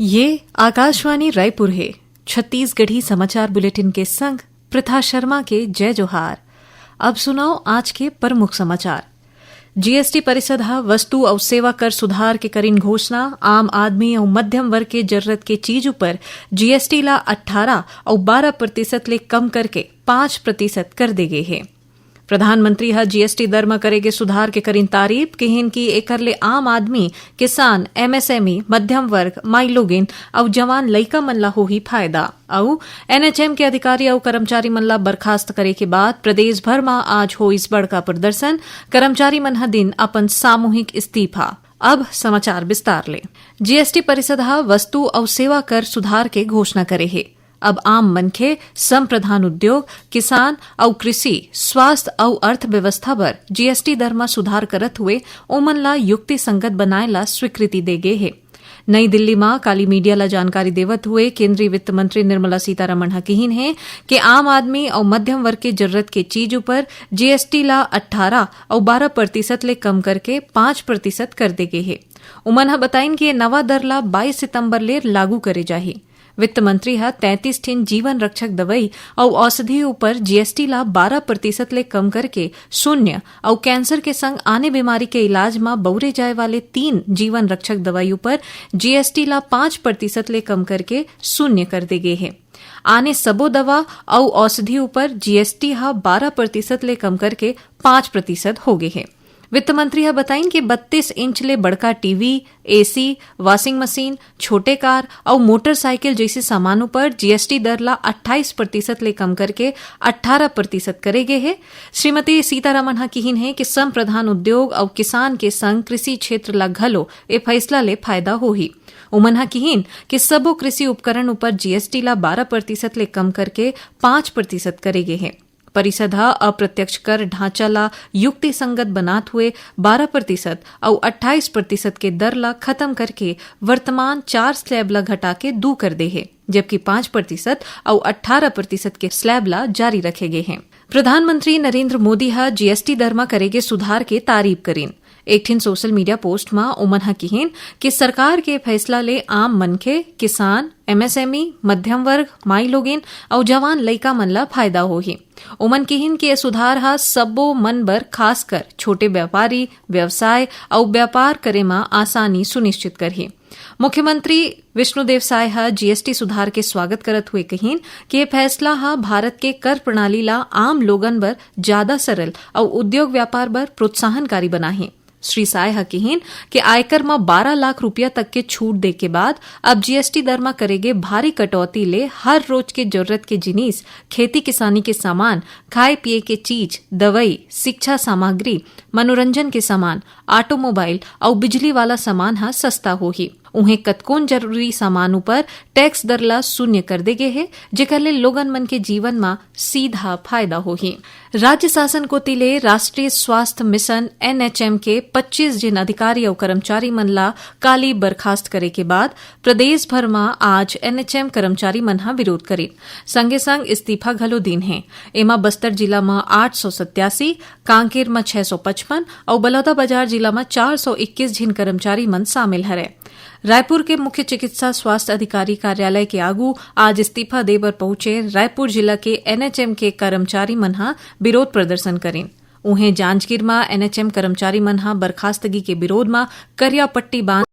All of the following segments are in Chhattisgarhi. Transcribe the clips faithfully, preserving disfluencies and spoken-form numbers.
ये आकाशवाणी रायपुर हे। छत्तीसगढ़ी समाचार बुलेटिन के संग प्रथा शर्मा के जय जोहार। अब सुनव आज के प्रमुख समाचार। जीएसटी परिषद ह वस्तु अउ सेवा कर सुधार के करिन घोषणा। आम आदमी अउ मध्यम वर्ग के जरूरत के चीज ऊपर जीएसटी ला अट्ठारह अउ बारह प्रतिशत ले कम करके पाँच प्रतिशत कर दे गे हे। प्रधानमंत्री ह जीएसटी दर म करे गे सुधार के करिन तारीफ, किहिन कि एकर ले आम आदमी, किसान, एमएसएमई, मध्यम वर्ग, माईलोगिन अउ जवान लइका मन ला होही फायदा। अउ एनएचएम के अधिकारी अउ कर्मचारी मन ला बर्खास्त करे के बाद प्रदेश भर म आज होइस बड़का प्रदर्शन, कर्मचारी मन ह दिन अपन सामूहिक इस्तीफा। अब समाचार विस्तार ले। जीएसटी परिषद ह वस्तु अउ सेवा कर सुधार के घोषणा करे हे। अब आम मनखे, संप्रदान उद्योग, किसान अउ कृषि, स्वास्थ्य अउ अर्थव्यवस्था बर जीएसटी दर म सुधार करत हुए ओमन ला युक्तिसंगत बनाए ला स्वीकृति दे गे हे। नई दिल्ली म काली मीडिया ला जानकारी देवत हुए केंद्रीय वित्त मंत्री निर्मला सीतारमण ह किहिन हे कि आम आदमी अउ मध्यम वर्ग के जरूरत के चीज ऊपर जीएसटी ला अट्ठारह अउ बारह प्रतिशत ले कम करके पाँच प्रतिशत कर दे गे हे। उमन ह बताइन कि ये नवा दर ला बाईस सितंबर ले लागू करे जाही। वित्त मंत्री ह तैंतीस ठिन जीवन रक्षक दवई अउ औषधि ऊपर जीएसटी ला बारह प्रतिशत ले कम करके शून्य अउ कैंसर के संग आने बीमारी के इलाज म बउरे जाए वाले तीन जीवन रक्षक दवई ऊपर जीएसटी ला पाँच प्रतिशत ले कम करके शून्य कर दे गे हे। आने सबो दवा अउ औषधि ऊपर जीएसटी ह बारह प्रतिशत ले कम करके पाँच प्रतिशत हो गे हे। वित्त मंत्री ह बताइन कि बत्तीस इंच ले बड़का टीवी, एसी, वॉशिंग मशीन, छोटे कार अउ मोटरसाइकिल जइसे सामान ऊपर जीएसटी दर ला अट्ठाईस प्रतिशत ले कम करके अट्ठारह प्रतिशत करे गे हे। श्रीमती सीतारमण ह किहिन हे कि संप्रदान उद्योग अउ किसान के संग कृषि क्षेत्र ला घलो ए फैसला ले फायदा होही। उमन ह किहिन कि सबो कृषि उपकरण ऊपर जीएसटी ला बारह प्रतिशत ले कम करके पाँच प्रतिशत करे गे हे। परिषद ह अप्रत्यक्ष कर ढांचा ला युक्तिसंगत बनात हुए बारह प्रतिशत अउ अट्ठाईस प्रतिशत के दर ला खत्म करके वर्तमान चार स्लैब ला घटा के दू कर दे हे, जबकि पाँच प्रतिशत अउ अट्ठारह प्रतिशत के स्लैब ला जारी रखे गे हे। प्रधानमंत्री नरेंद्र मोदी ह जीएसटी दर म करे गे सुधार के तारीफ करिन। एक ठिन सोशल मीडिया पोस्ट म ओमन ह किहिन कि सरकार के फैसला ले आम मनखे, किसान, एमएसएमई, मध्यम वर्ग, माईलोगिन अउ जवान लइका मन ला फायदा होही। ओमन किहिन कि ये सुधार ह सब्बो मन बर, खासकर छोटे व्यापारी, व्यवसाय अउ व्यापार करे म आसानी सुनिश्चित करही। मुख्यमंत्री विष्णुदेव साय ह जीएसटी सुधार के स्वागत करत हुए कहिन कि ये फैसला ह भारत के कर प्रणाली ला आम लोगन बर जादा सरल अउ उद्योग व्यापार बर प्रोत्साहनकारी बनाही। श्री साय ह किहिन कि आयकर म बारह लाख रुपया तक के छूट दे के बाद अब जीएसटी दर म करे गे भारी कटौती ले हर रोज के जरूरत के जिनिस, खेती किसानी के सामान, खाए पिए के चीज, दवई, शिक्षा सामग्री, मनोरंजन के सामान, ऑटोमोबाइल अउ बिजली वाला सामान ह सस्ता होही। उहें कतकोन जरूरी सामान ऊपर टैक्स दर ला शून्य कर दे गे हे, जेकर ले लोगन मन के जीवन म सीधा फायदा होही। राज्य शासन कोति ले राष्ट्रीय स्वास्थ्य मिशन एनएचएम के पच्चीस झिन अधिकारी अउ कर्मचारी मन ला काली बर्खास्त करे के बाद प्रदेश भर म आज एनएचएम कर्मचारी मन ह विरोध करिन, संगे संग इस्तीफा घलो दीन हे। एमा बस्तर जिला म आठ सौ सत्यासी, कांकेर म छह सौ पचपन अउ बलौदाबाजार जिला म चार सौ इक्कीस झिन कर्मचारी मन शामिल हरय। रायपुर के मुख्य चिकित्सा स्वास्थ्य अधिकारी कार्यालय के आगू आज इस्तीफा दे बर पहुंचे रायपुर जिला के एनएचएम के कर्मचारी मन ह विरोध प्रदर्शन करिन। उहें, जांजगीर म एनएचएम कर्मचारी मन ह बर्खास्तगी के विरोध म करिया पट्टी बांध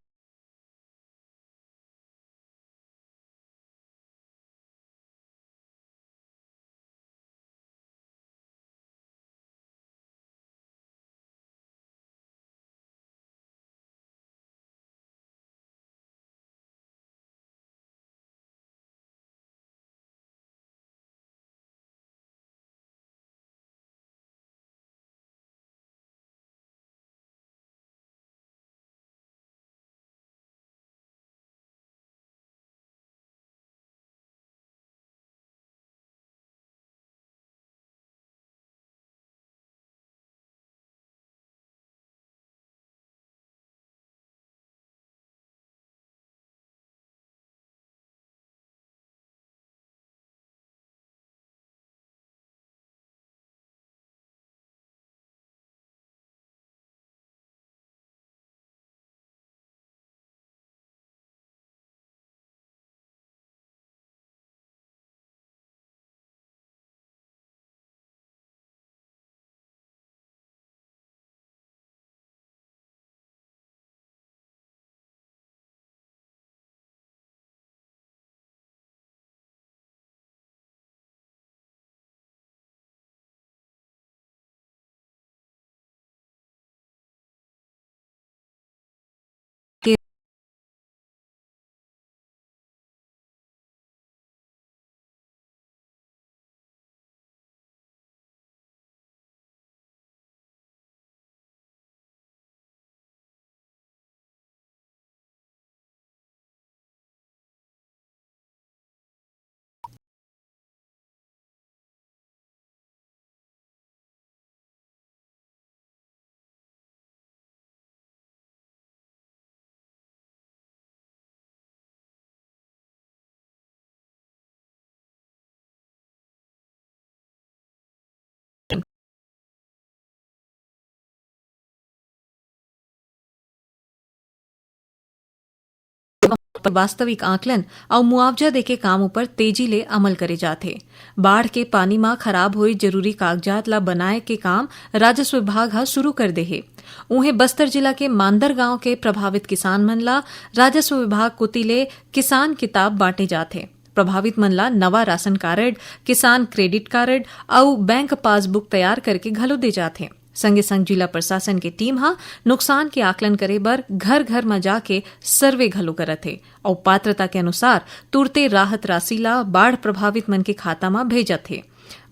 वास्तविक आकलन अउ मुआवजा देके काम ऊपर तेजी ले अमल करे जाथे। बाढ़ के पानी म खराब होए जरूरी कागजात ला बनाए के काम राजस्व विभाग ह शुरू कर दे हे। उहें, बस्तर जिला के मांदर गांव के प्रभावित किसान मन ला राजस्व विभाग कोति ले किसान किताब बांटे जाथे। प्रभावित मन ला नवा राशन कारड, किसान क्रेडिट कारड अउ बैंक पासबुक तैयार करके घलो दे जाथे। संगे संग जिला प्रशासन के टीम ह नुकसान के आकलन करे बर घर घर म जाके सर्वे घलो करत हे अउ पात्रता के अनुसार तुरते राहत राशि ला बाढ़ प्रभावित मन के खाता म भेजत हे।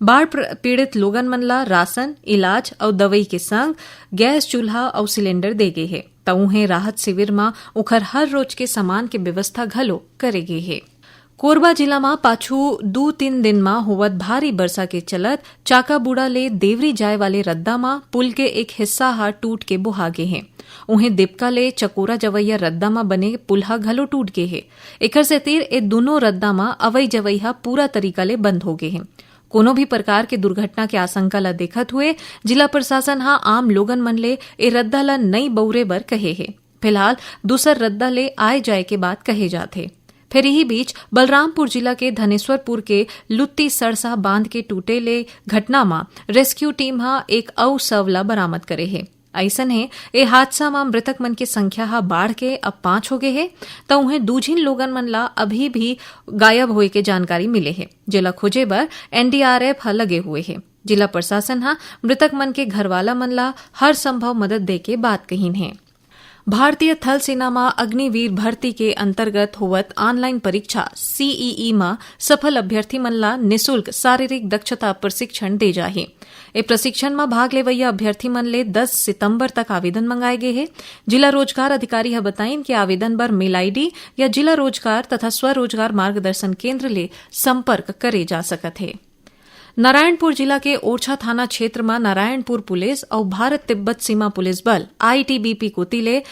बाढ़ प्र-, पीड़ित लोगन मन ला राशन, इलाज अउ दवई के संग गैस चूल्हा अउ सिलेंडर दे गे हे। त उहें, राहत शिविर म उखर हर रोज के सामान के व्यवस्था घलो करे गे हे। कोरबा जिला म पाछू दू तीन दिन म होवत भारी बरसा के चलत चाकाबूड़ा ले देवरी जाए वाले रद्दा म पुल के एक हिस्सा ह टूट के बोहा गे हे। उहें, देपका ले चकोरा जवैया रद्दा म बने पुल ह घलो टूट गे हे। एकर सेती ए दूनों रद्दा म अवई जवई ह पूरा तरीका ले बंद हो गे हे। कोनो भी प्रकार के दुर्घटना के आशंका ल देखत हुए जिला प्रशासन ह आम लोगन मन ले ए रद्दा ल नइ बउरे बर कहे हे। फिलहाल दूसर रद्दा ले आए जाए के बात कहे जात हे। फेर इही बीच, बलरामपुर जिला के धनेश्वरपुर के लुत्ती सड़सा बांध के टूटे ले घटना म रेस्क्यू टीम ह एक अउ शव ल बरामद करे हे। अइसन हे, ए हादसा म मृतक मन के संख्या ह बाढ़ के अब पांच हो गे हे, त उहें दू झिन लोगन मन ला अभी भी गायब होए के जानकारी मिले हे, जेला खोजे बर एनडीआरएफ ह लगे हुए हे। जिला प्रशासन ह मृतक मन के घरवाला मन ला हर संभव मदद दे के बात कहिन हे। भारतीय थल सेना म अग्निवीर भर्ती के अंतर्गत होवत ऑनलाइन परीक्षा सीईई म सफल अभ्यर्थी मन ला निशुल्क शारीरिक दक्षता प्रशिक्षण दे जाही। ए प्रशिक्षण म भाग लेवइया अभ्यर्थी मन ले दस सितंबर तक आवेदन मंगाए गे हे। जिला रोजगार अधिकारी ह बताइन कि आवेदन बर मेल आईडी या जिला रोजगार तथा स्वरोजगार मार्गदर्शन केंद्र ले संपर्क करे जा सकत हे। नारायणपुर जिला के ओरछा थाना क्षेत्र म नारायणपुर पुलिस अउ भारत तिब्बत सीमा पुलिस बल, आईटीबीपी, कोति ले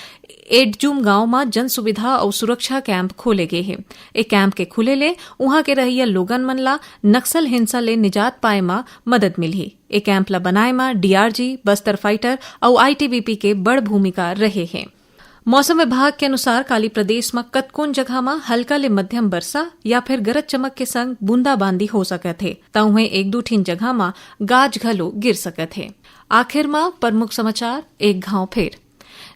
एडजुम गांव म जन सुविधा अउ सुरक्षा कैंप खोले गे हे। ए कैंप के खुले ले उहां के रहइया लोगन मन ला नक्सल हिंसा ले निजात पाए म मदद मिलही। ए कैंप ला बनाए म डीआरजी, बस्तर फाइटर अउ आईटीबीपी के बड़ भूमिका रहे हे। मौसम विभाग के अनुसार, काली प्रदेश म कतकोन जगह म हल्का ले मध्यम बरसा या फिर गरज चमक के संग बूंदाबांदी हो सकत हे, त उहें एक दू ठिन जगह म गाज घलो गिर सकत हे। आखिर म प्रमुख समाचार एक घांव फेर।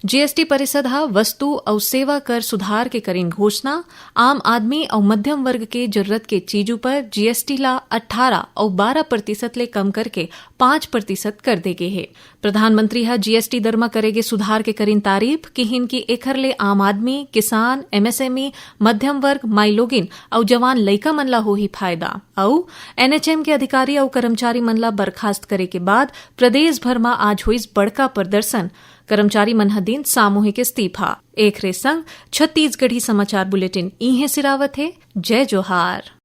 जीएसटी परिषद ह वस्तु अउ सेवा कर सुधार के करीन घोषणा। आम आदमी अउ मध्यम वर्ग के जरूरत के चीज ऊपर जीएसटी ला अट्ठारह अउ बारह प्रतिशत ले कम करके पाँच प्रतिशत कर दे गे हे। प्रधानमंत्री ह जीएसटी दर म करे गे सुधार के करीन तारीफ, किहिन कि एखर ले आम आदमी, किसान, एमएसएमई, मध्यम वर्ग, माईलोगिन अउ जवान लइका मन ला होही फायदा। अउ एनएचएम के अधिकारी अउ कर्मचारी मन ला बर्खास्त करे के बाद प्रदेश भर म आज होइस बड़का प्रदर्शन। कर्मचारी मन ह दिन सामूहिक इस्तीफा। एखरे संग छत्तीसगढ़ी समाचार बुलेटिन इहें सिरावत हे। जय जोहार।